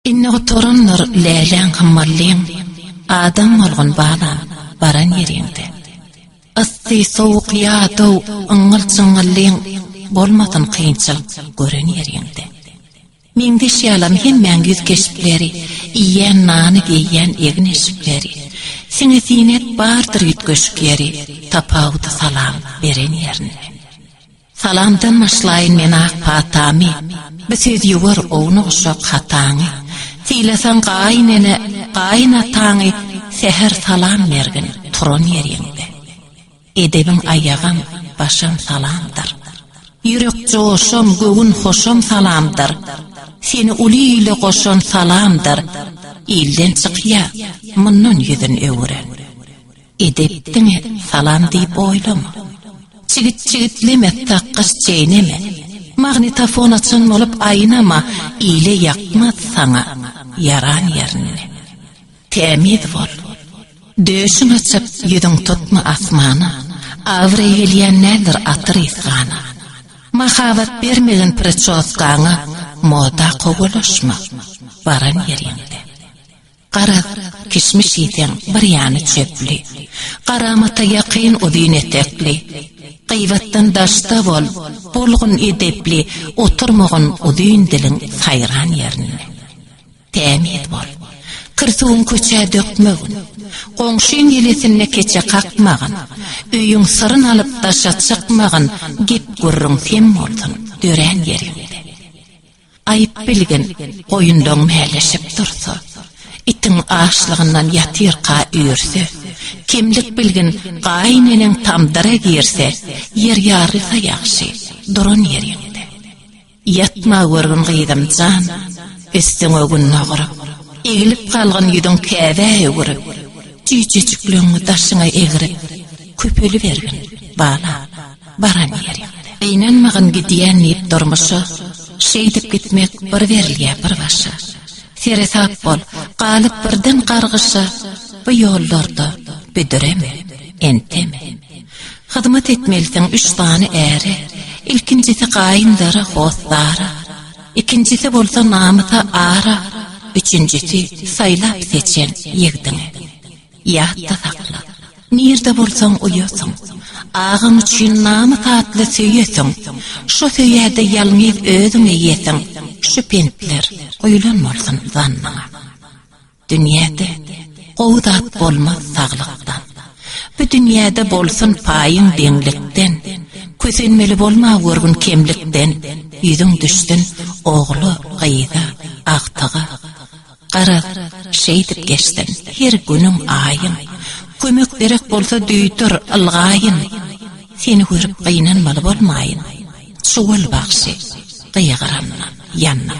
Indi gutarandyr läläň hymmallyň, Adam bolgun balam, baran ýeriňde. Yssy, sowuk, ýadaw, yňňyl-çyňňyllyň Bolmasyn kynçylyk gören ýeriňde. Meňzeş ýalam hemmäň ýüz keşpleri, Iýýän nany, geýýän egin-eşikleri. Siňe sinet bardyr üýtgeşik ýeri, Tapawudy salam beren ýerinde. Salamdan başlaýyn men ak patamy, Bu söz ýuwar ownuk-uşak hataňy. Sylasaň gaýyn ene, gaýyn ataňy, Säher salam bergin turan ýeriňde. Edebiň aýagam, başam salamdyr. Ýürek joşam, göwün hoşam salamdyr. Seni uly ile goşan salamdyr. Ilden çykýa, mundan ýüzün öwüren. Edep diňe salam diýip oýlama. Çigit çigitleme, sakgyç çeýneme. Magnitofon açan bolup aýnama, ile ýakmaz saňa ýaran ýerinde. Tämiz bol. Döşüň açyp, ýüzüň tutma asmana. Abraý gelýän däldir atyr ysgana. Mahabat bermegin priçoskaňa, moda kowalaşma baran ýeriňde. Garaz, kişmiş iýseň, bir ýany çöpli. Garamata ýakyn uzyn etekli. Gybatdan daşda bol, bolgun edepli, oturmagyn uzyn diliň saýran ýerinde. Tämiz bol. Kir suwuň köçä dökmegin. Goňşyň ýelesinde keçe kakmagyn. Öýüň syryn alyp daşa çykmagyn, gep-gürrüň sem bolsun dörän ýeriňde. Aýyp bilgin, goýunlaň mäleşip dursa, Itiň açlygyndan ýatyrka üýrse, Kemlik bilgin, gaýyneneň tamdyra girse, Ýer ýarylsa ýagşy, duran ýeriňde. Ýatma görgün gyzym jan, üstüňe gün doguryp, Eglip galgyn ýüzüň käbä öwürip, Jüýjejikleňňi daşyňa egrip, Köpelibergin, balam. Baran ýeriňde. Gynanmagyn gidýän diýip durmuşa, Şeýdip gitmek bir berilýär bir başa. Seresap bol, galyp birden gargyşa, Bu ýollarda büdüreme, enteme. Hyzmat etmelisiň üç sany äre, Ilkinjisi gaýynlara, hossara, Ikinjisi bolsa namysa, ara, Üçünjisi saýlap-seçen ýigdiňe. Ýatda sakla, nirde bolsaň uýasyň, Agaň üçin namys atly söýesiň, Şo söýäde ýalňyz özüň eýesiň, Şu pentler guýlan bolsun zannyňa. Dünýäde gowy zat bolmaz saglykdan, Bu dünýäde bolsun paýyň deňlikden, Kösenmeli bolma görgün kemlikden, Ýüzüň düşsün ogla, gyza, agtyga. Garaz, şeýdip geçsin her günüň, aýyň. Kömek gerek bolsa duýdur, ylgaýyn. Seni görüp gynanmaly bolmaýyn. Çuwal bagşy gygyrandan ýanyma.